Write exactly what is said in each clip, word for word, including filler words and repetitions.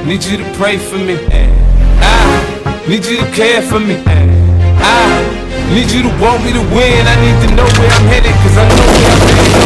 Need you to pray for me. I need you to care for me. I need you to want me to win. I need to know where I'm headed, 'cause I know where I'm headed.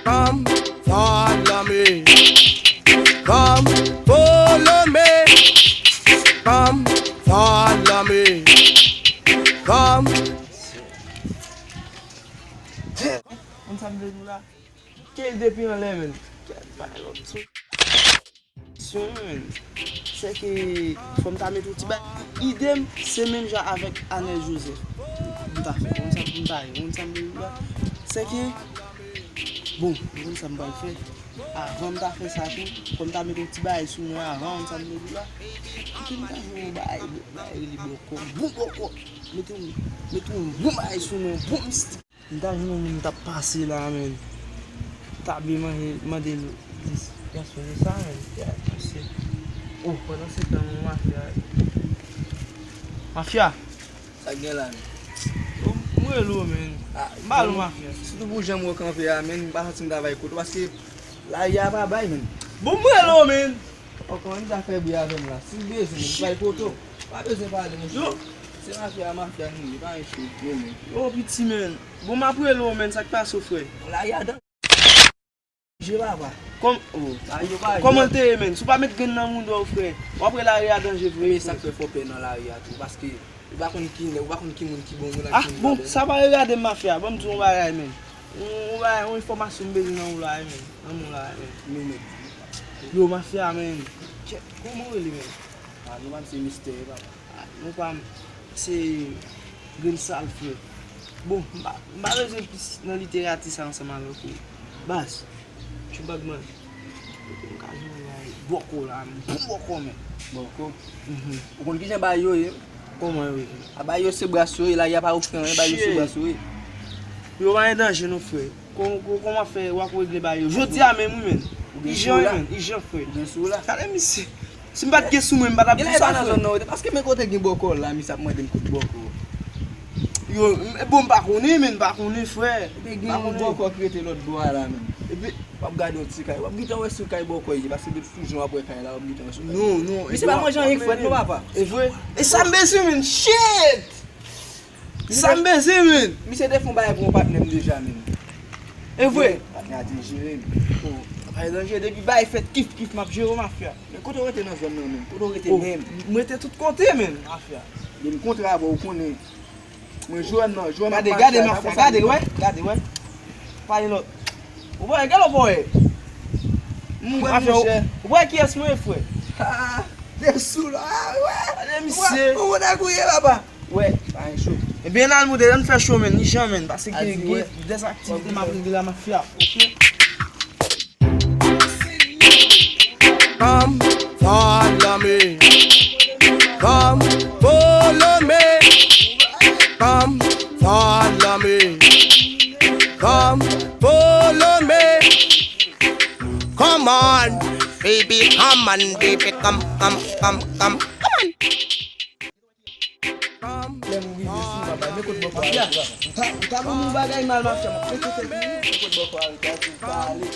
Come follow me. Come follow me. Come follow me. Come. Konn sa m vle di w la? Ke depi anlè, menn. Kèt, bay lòt sou. Sè ke fò m ta mete yon ti bagay. Ide m, se menm jan avèk Anèl Jozèf. M ta fè, konn sa m ta ye, konn sa m ta ye la. Sè ke, bon, konn sa m pral fè. Avan m ta fè sa tou, fò m ta mete yon ti bagay sou mwen avan, konn sa m ta ye la. Kite m ta jwe yon bagay, bagay rele bòkò, bon bòkò. Mete yon, mete yon bon bagay sou mwen, bon mistik. M ta jwenn yon moun m t ap pase la, menn. M ta vle manje, mande l, li, gason, se sa, menn. Ya, mesye. Oh, pandan se tan, mafya. Mafya! Sa k gen la, menn? Oh, m rele w, menn. Ah, m ba l, mafya. Sitou pou jan m wè w kanpe a, menn, m pa santi m ta bay kote w, paske lari a pa bay, menn. Bon, m rele w, menn. Ankò, ann ta fè bri avè m la. Si w bezwen, m bay poto. Pa bezwen pale, monchè. Yo. Se mafya, mafya nou ye, pa enkyete w, men. Yo, piti, men. Bon, m ap rele w, men, sa k pase w, frè? Lari a danje, papa. Kòm, oh. Lari yo pa jwèt. Kòman l te ye, men? Si w pa met grenn nan mouda w, frè, w ap wè lari a danje vre, frè. E sa k fè fò pè nan lari a tou, paske ou pa konn ki nèg, ou pa konn ki moun ki bon moun ak ki moun pa bon. Ah, bon, sa pa regade m, mafya. Ban m di w yon bagay, men. Yon, yon bagay, yon enfòmasyon m bezwen nan ou la, men. Nan men w la, men. Nou menm. Yo, mafya, men. Kèt, kòman w rele, men? Ah, non pa m se Mistè, papa. Ah, non pa m se Grenn Sal, frè. Bon, m pa, m pa bezwen plis nan literati sa ansanm avèk ou. Baz, Tchoubagman. Kote m ka jwenn yon bòkò la, men. Bon bòkò, men. Bòkò? Mhm. Ou konn kijan bagay yo ye? Kòman yo ye? A, bagay yo se bras yo ye, lari a pa ofri anyen, bagay yo se bras yo ye. Yo pa gen danje non, frè. Kò-, kò-, kòman fè w ap regle bagay yo? Jodi a menm, wi, menn. Ijan, wi, menn. Ijan, frè. Ou gen sou w la? Gade misye. Si m pa t gen sou mwen, m pa t ap di sa, frè. Gen lè e pa nan zòn nan ou te, paske men kote gen bòkò la, misye ap mande m kote bòkò. Yo, m, bon, m pa konnen, menn, m pa konnen, frè. Epi gen yon bòkò ki rete lòt bò a la, menn. Epi w ap gade yon ti kay, w ap gentan wè si kay bòkò ye, paske depi tou jan w ap wè kay la, w ap gentan wè si kay. Non, non, misye pa manje anyen k frèt non, papa. E vre? E sa m bezwen, menn. Shit! Sa m bezwen, menn. Misye te fè yon bagay pou yon patnè m deja, menn. E vre? Patnè a te jere m. Oh, pa gen danje, depi bagay fèt kif kif, m ap jere w, mafya. Men kote w rete nan zòn nan, menn? Kote w rete menm? M rete tout kote, menn, mafya. Men m kontre avè w, ou konnen. Mwen jwè m nan, jwè m ap mache a, gade, mafya, gade, wè, gade, wè. Pa gen lòt. Ou wè, gade, ou wè. M wè, monchè. Ou wè kiyès mwen ye, frè? Ah, de sou la, ah, wè. Gade misye. Ou wè, ou wè nèg ou ye, papa. Wè, pa gen cho. Ebyen, n al monte, ann fè cho, menn, ni jan, menn, paske gen, gen dèz aktivite m ap regle la, mafya. Oke. Come follow me. Come follow me. Come follow me. Come follow me. Come on, baby, come on, baby, come, come, come, come, come on. Lè m rive sou mwen, bay, men kote bòkò a rete, papa. Ou ta, ou ta ban m yon bagay mal, mafya, m ap pete tèt ou, wi. Men kote bòkò a rete, a di w pale.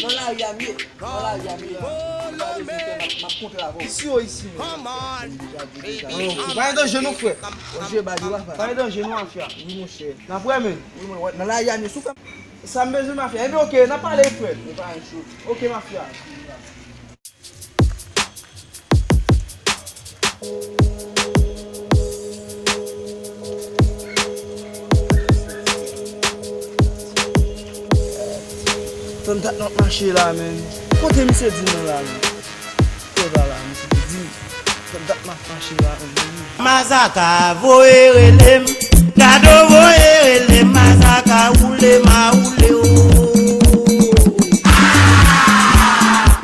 Nan lari a m ye, nan lari a m ye. M pa bezwen pè, m ap, m ap kontre avè w. Isi o isi, men. Mwen deja di deja. Yo, pa gen danje non, frè. Danje, badi, papa. Pa gen danje non, mafya. Wi, monchè. N ap wè, men. Wi, mwen wè. Nan lari a m ye, si w fè. Sa m bezwen, mafya. Ebyen, oke, n ap pale, frè. E pa yon cho. Oke, mafya. Tann dat n ap mache la, menn. Kote misye di nou la, menn? Kote la, misye te di, tann dat m ap mache la, menn. Mazaka voye rele m, Gado voye rele m, Mazaka woule ma woule o.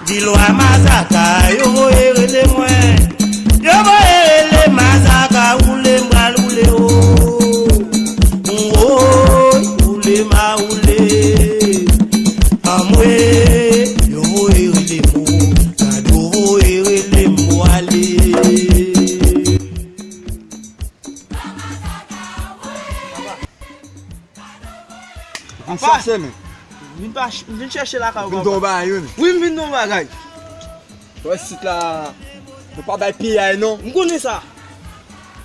Vilwa Mazaka, yo voye rele mwen. Yo voye rele Mazaka, woule m pral woule o. Woy, woule ma woule. Anmwe, yo voye rele m o. Gado voye rele m pou ale. Vin chache, men. Vin pa ch-, vin chèche lakay ou, papa. Vin don bagay, wi, men. Wi, m vin don bagay. Wè sit la, nou pa bay piyay, non. M konnen sa.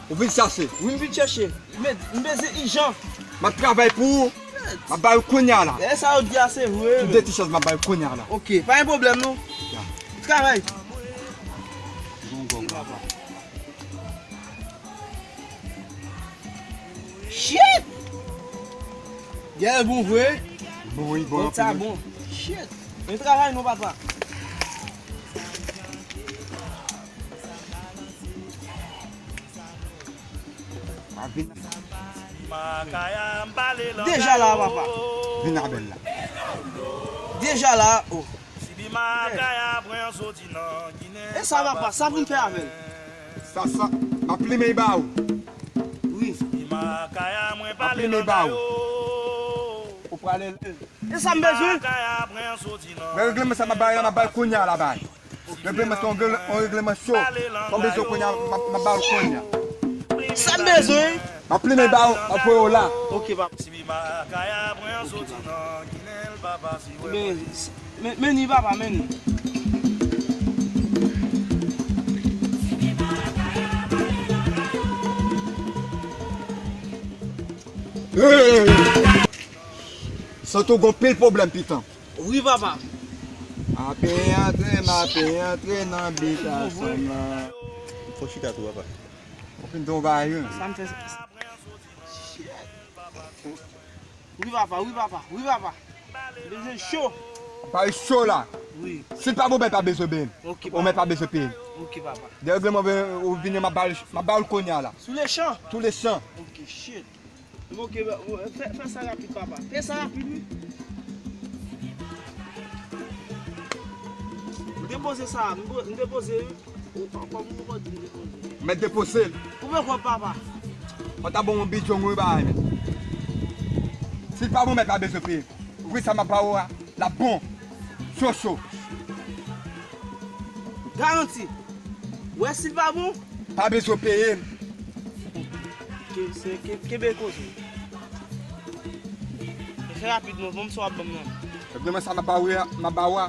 Ou vin chache. Wi, m vin chèche. Men, m bezwen ijan. M ap travay pou ou. M ap bay ou kounye a la. E sa yo di a se vre. Tout de ti chans m ap bay ou kounye a la. Oke, pa gen pwoblèm, non. Ya. Travay. Bon, bon, bon. Shit! Gèl bon vre. Bon, wi, bon, bon, sa bon. Shit! Men travay non, papa. A, vin. Deja la, papa. Vin a bèl la. Deja la, oh. E sa, papa, sa pou n fè avè l? Sa, sa, m ap limen ba ou. Wi. M ap limen ba ou. Ou prale. E sa m bezwen? Men regleman sa m ap bay la, m ap bay kounye a la bay. Regleman se yon, yon regleman cho. Sa w bezwen kounye a, m ap, m ap ba ou kounye a. Sa m bezwen? M ap limen ba ou, m ap voye w la. Oke, papa. Men, men, men ni, papa, men ni. Santi w gon pil pwoblèm, pitan. Wi, papa. Ape antre, m ape antre nan bitason nan. Fò chita tou, papa. Ou fin don bagay, wi. Sa m fè sa. Wi, papa, wi, papa, wi, papa. Bezwen cho. Bagay cho la. Wi. Si l pa bon, ben, pa bezwen ben. Ok, papa. Ou mèt pa bezwen peye. Ok, papa. Dèyè regleman, ben, ou vini, m ap ba l, m ap ba l kounye a la. Sou le chan? Tou le chan. Ok, shit. Bon, ok, fè, fè sa rapid, papa. Fè sa rapid, wi. M depoze sa, m bo-, m depoze, wi. Ou, ou, ou, ou, ou, m depoze. Mèt depoze l. Koupe kòb, papa. Mwen ta bon yon bidjong, wi, bagay, men. Si l pa bon, mèt pa bezwen peye. Wi, sa m ap ba ou a, l ap bon. Cho, cho. Garanti. Wè, si l pa bon, pa bezwen peye m. Ke, se, ke, kenbe koze. E fè rapid non, ban m sa w ap ban m nan. Regleman sa m ap ba ou a, m ap ba ou a.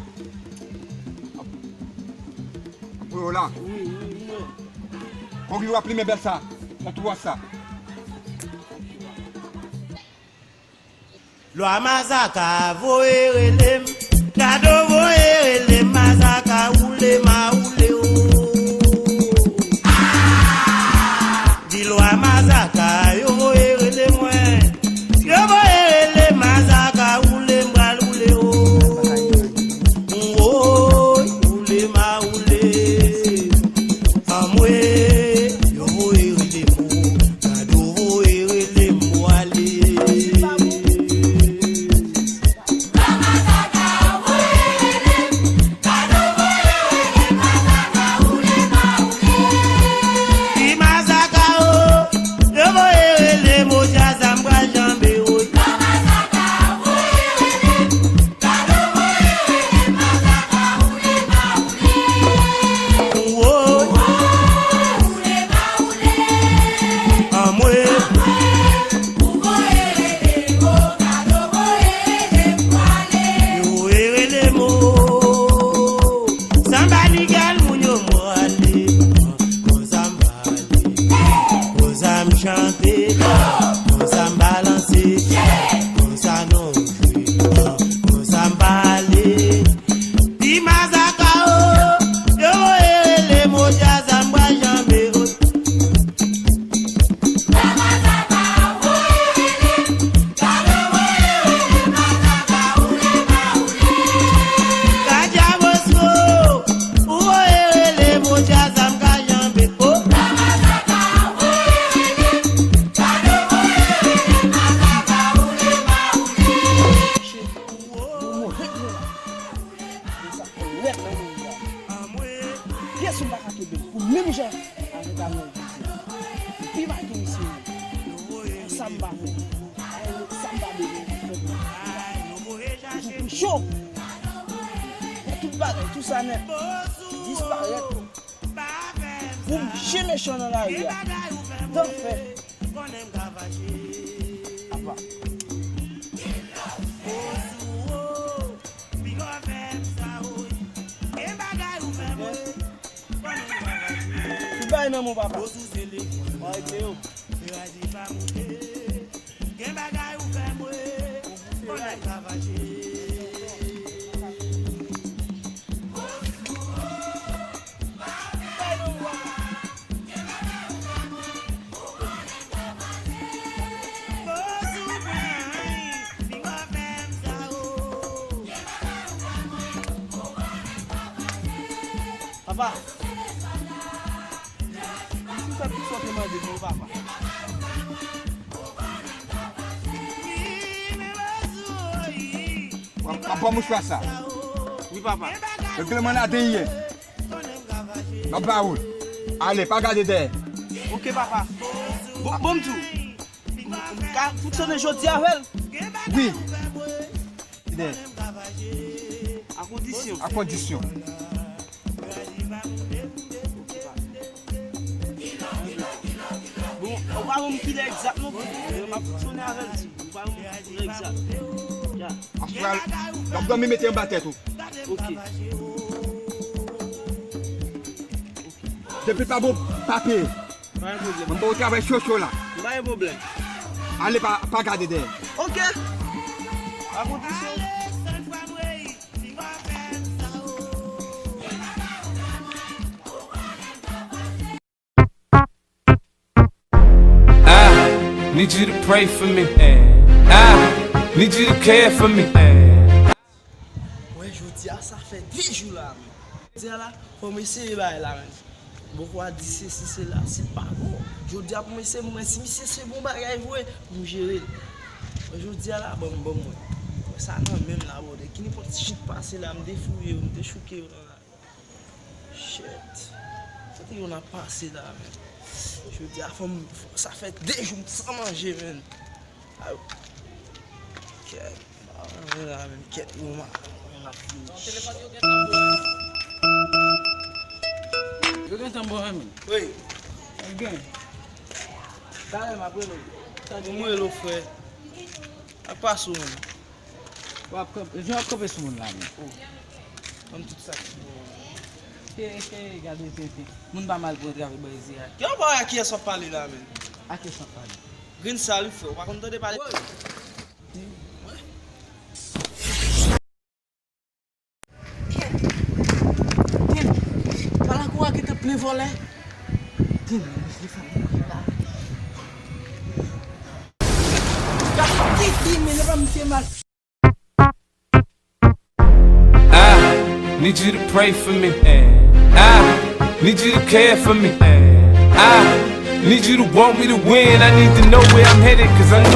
Ap, ap voye w la. Wi, wi, wi, mwen. Konki w ap limen bèl sa. Nan twou sa. Lwa Mazaka voye rele m, Gado voye rele m, Mazaka woule ma woule o. Di Lwa Mazaka yo voye rele mwen, yo voye rele Mazaka woule m pral woule o. Woy, woule ma woule. Anmwe, yo voye rele m o. Gado voye rele m pou ale. Sa m pa fè. Sa m pa bezwen fè. Toujou pou cho. Fè tout bagay, tout sa nèt disparèt. Pou m je mechan nan lari a. Tan fè. Apa. Tout bagay nan men w, papa. Mwen regle yo. Papa, si w fè tout sa w te mande m yo, papa. W ap, w ap pran mouchwa sa. Wi, papa. Regleman la deyè. M ap ba ou l. Ale, pa gade dèyè. Ok, papa. Bon, bon, m di w. M, m ka fonksyone jodi avè l. Wi. Deyè. A kondisyon. A kondisyon. Bon, ou pa ban m kilè egzak non, m ap fonksyone avè l tou. Ou pa ban m kilè egzak. Ya. Aswè a, l ap dòmi mete anba tèt ou. Ok. Depi l pa bon, pa peye. Pa gen pwoblèm. Mwen ba w travay cho cho la. Pa gen pwoblèm. Ale, pa, pa gade dèyè. Ok. A kondisyon. I need you to pray for me. I need you to care for me. Wè, jodi a, sa fè de jou la, men. Jodi a la, fò m eseye bagay la, men. Bòkò a di sesi, sela, se pa bon. Jodi a, pou m eseye, m wè si misye se bon bagay vre, pou m jere l. Wè, jodi a la, ban m, ban m wè. Wè, sa nan men m la, bòdè. Ki nenpòt shit pase la, m defouye yo, m dechouke yo nan la. Shit. Sa te yon ap pase la, men. Jodi a, fò m, sa fè de jou m san manje, men. Ayo. Kèt. Ah, men la, men kèt, yon ma, yon ap fini. Yo gentan bon, men. Wi. Yo gen. Talè m ap rele w. Tande m rele w, frè. Ak pa sou, men. W ap kanpe, jan w ap kanpe sou moun la, men. Oh. Ban m tout sa ki bon. He, he, gade tenten. Moun pa mal pou antre avèk bandi a. Yo pa wè a kiyès w ap pale la, men. A kiyès w ap pale? Grenn sal wi, frè. Ou pa konn tande pale. Ken, ken, pa lakou a gentan plen vòlè. Ken, mesye fanmi la. Gade tenten, men, e pa misye mal. I need you to pray for me. I need you to care for me. I need you to want me to win. I need to know where I'm headed, 'cause I know